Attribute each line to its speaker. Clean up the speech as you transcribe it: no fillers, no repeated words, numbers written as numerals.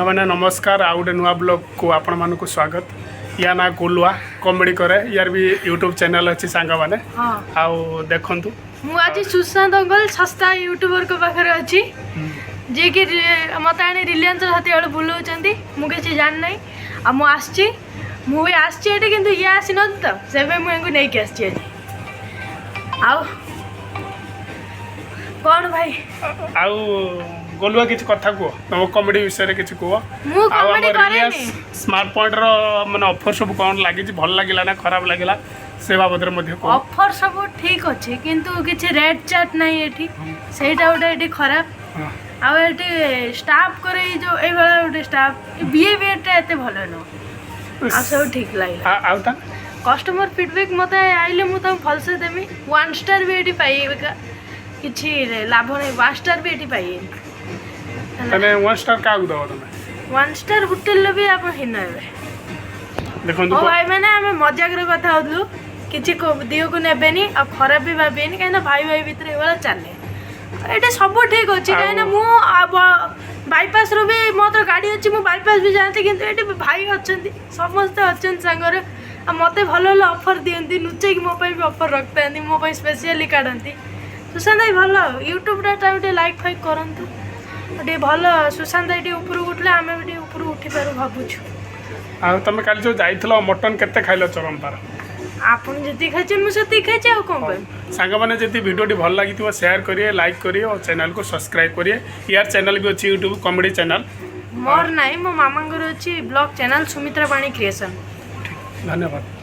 Speaker 1: ସାଙ୍ଗମାନେ, ନମସ୍କାର। ଆଉ ଗୋଟେ ନୂଆ ବ୍ଲଗ୍କୁ ଆପଣମାନଙ୍କୁ ସ୍ୱାଗତ। ୟା ନାଁ ଗୁଲୁଆ, କମେଡ଼ି କରେ। ୟାର ବି ୟୁଟ୍ୟୁବ୍ ଚ୍ୟାନେଲ୍ ଅଛି ସାଙ୍ଗମାନେ। ଆଉ ଦେଖନ୍ତୁ।
Speaker 2: ମୁଁ ଆଜି ସୁଶାନ୍ତ ଅଙ୍କଲ, ଶସ୍ତା ୟୁଟ୍ୟୁବରଙ୍କ ପାଖରେ ଅଛି, ଯିଏକି ମୋତେ ଆଣି ରିଲାଏନ୍ସ ସେତିକିବେଳେ ବୁଲଉଛନ୍ତି। ମୁଁ କିଛି ଜାଣିନାହିଁ ଆଉ ମୁଁ ଆସିଛି, ମୁଁ ବି ଆସିଛି ଏଠି, କିନ୍ତୁ ଇଏ ଆସିନାହାନ୍ତି ତ ସେବେ ମୁଁ ୟାଙ୍କୁ ନେଇକି ଆସିଛି ଆଜି। ଆଉ କ'ଣ ଭାଇ?
Speaker 1: ଆଉ ଗୋଲୁଆ, କିଛି କଥା କୁହ, ତମ କମେଡ଼ି ବିଷୟରେ କିଛି କୁହ।
Speaker 2: ମୁଁ
Speaker 1: ଆଉ ଆମ
Speaker 2: କମେଡି
Speaker 1: ରିଲାଏନ୍ସ
Speaker 2: କରେନି।
Speaker 1: ସ୍ମାର୍ଟ ପଏଣ୍ଟର ମାନେ ଅଫର୍ ସବୁ କ'ଣ ଲାଗିଛି, ଭଲ ଲାଗିଲା ନା ଖରାପ ଲାଗିଲା, ସେ ବାବଦରେ ମଧ୍ୟ କୁହ।
Speaker 2: ଅଫର୍ ସବୁ ଠିକ୍ ଅଛି, କିନ୍ତୁ କିଛି ରେଟ୍ ଚାର୍ଟ ନାହିଁ ଏଠି, ସେଇଟା ଗୋଟେ ଏଠି ଖରାପ। ଆଉ ଏଠି ଷ୍ଟାଫ୍ଙ୍କର ଏଇ ଯେଉଁ ଏଇଭଳିଆ ଗୋଟେ ଷ୍ଟାଫ୍ ବିହେଭିଅରଟା ଏତେ ଭଲ ନୁହଁ। ଆଉ ସବୁ ଠିକ୍ ଲାଗିଲା।
Speaker 1: ଆଉ ତା
Speaker 2: କଷ୍ଟମର ଫିଡ଼ବ୍ୟାକ୍ ମୋତେ ଆଇଲେ ମୁଁ ତାଙ୍କୁ ଭଲସେ ଦେବି। ୱାନ୍ ଷ୍ଟାର୍ ବି ଏଠି ପାଇବେ, କିଛି ଲାଭ ନାହିଁ, ୱାନ୍ ଷ୍ଟାର୍ ବି ଏଠି ପାଇବେନି।
Speaker 1: ତାହେଲେ ୱାନ୍ ଷ୍ଟାର୍ କାହାକୁ ଦେବ ତମେ?
Speaker 2: ୱାନ୍ ଷ୍ଟାର୍ ହୋଟେଲରେ ବି ଆପଣ ହୀନ ହେବେ।
Speaker 1: ଦେଖନ୍ତୁ।
Speaker 2: ହଉ ଭାଇମାନେ, ଆମେ ମଜାକରେ କଥା ହେଉଥିଲୁ, କିଛି ଦିହକୁ ନେବେନି ଆଉ ଖରାପ ବି ଭାବିବେନି, କାହିଁକିନା ଭାଇ ଭାଇ ଭିତରେ ଏଇଭଳିଆ ଚାଲେ। ଏଇଟା ସବୁ ଠିକ୍ ଅଛି। କାହିଁକିନା ମୁଁ ବାଇପାସ୍ରୁ ବି ମୋର ତ ଗାଡ଼ି ଅଛି, ମୁଁ ବାଇପାସ୍ ବି ଯାଆନ୍ତି, କିନ୍ତୁ ଏଠି ଭାଇ ଅଛନ୍ତି, ସମସ୍ତେ ଅଛନ୍ତି ସାଙ୍ଗରେ। ଆଉ ମୋତେ ଭଲ ଭଲ ଅଫର୍ ଦିଅନ୍ତି, ଲୁଚେଇକି ମୋ ପାଇଁ ବି ଅଫର୍ ରଖିଥାନ୍ତି, ମୋ ପାଇଁ ସ୍ପେସିଆଲି କାଢ଼ନ୍ତି। ସୁଶାନ୍ତ ଭାଇ ଭଲ। ୟୁଟ୍ୟୁବଟା ତାକୁ ଟିକେ ଲାଇକ୍ ଫାଇକ୍ କରନ୍ତୁ ଆଉ ଟିକେ ଭଲ। ସୁଶାନ୍ତ ଭାଇ ଟିକେ ଉପରକୁ ଉଠିଲେ ଆମେ ବି ଟିକେ ଉପରକୁ ଉଠିପାରୁ ଭାବୁଛୁ।
Speaker 1: ଆଉ ତମେ କାଲି ଯେଉଁ ଯାଇଥିଲ, ମଟନ୍ କେତେ ଖାଇଲ ଚରମ୍ପାର?
Speaker 2: ଆପଣ ଯେତିକି ଖାଇଛନ୍ତି, ମୁଁ ସେତିକି ଖାଇଛି, ଆଉ କ'ଣ କହିବି?
Speaker 1: ସାଙ୍ଗମାନେ, ଯଦି ଭିଡ଼ିଓଟି ଭଲ ଲାଗିଥିବ, ସେୟାର କରିବେ, ଲାଇକ୍ କରିବେ ଓ ଚ୍ୟାନେଲକୁ ସବସ୍କ୍ରାଇବ୍ କରିବେ। ୟାର ଚ୍ୟାନେଲ୍ ବି ଅଛି, ୟୁଟ୍ୟୁବ୍ କମେଡ଼ି ଚ୍ୟାନେଲ୍।
Speaker 2: ମୋର ନାହିଁ, ମୋ ମାମାଙ୍କର ଅଛି ବ୍ଲଗ୍ ଚ୍ୟାନେଲ୍ ସୁମିତ୍ରା ପାଣି କ୍ରିଏସନ୍।
Speaker 1: ଧନ୍ୟବାଦ।